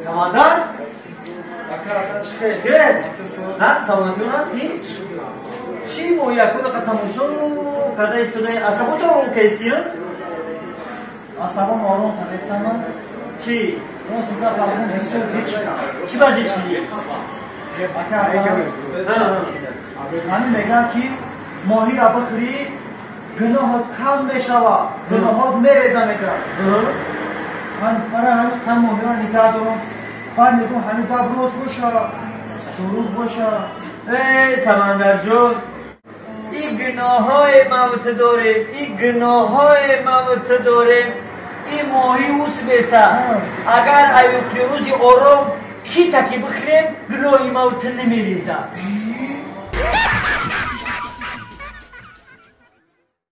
Командар? Хел? На, саломатиён ҳастӣ? Чӣ мо якунақа тамошо карда истодаи? Асабото ором кардистӣ? Асабом ором кардаистам. Чӣ? Он сига қалбом бисёр зич шудам. Чӣ ба зич шудӣ? Ака Асан, ҳамин мегӯяд, ки моҳиро бихӯрӣ, гуноҳот кам мешавад, гуноҳот мереза мегӯяд. Ман барои ҳамин кам моҳиро нигаҳ дорам. Баъд мегӯям, ҳамин гап рост боша, суруд боша. Эй Самандарҷон, ин гуноҳҳое ман ту дорем, ин гуноҳҳое ман ту дорем, ин моҳи ус беста. Агар ай уқёнуси ором китаки бихӯрем, гуноҳи ман ту намерезад.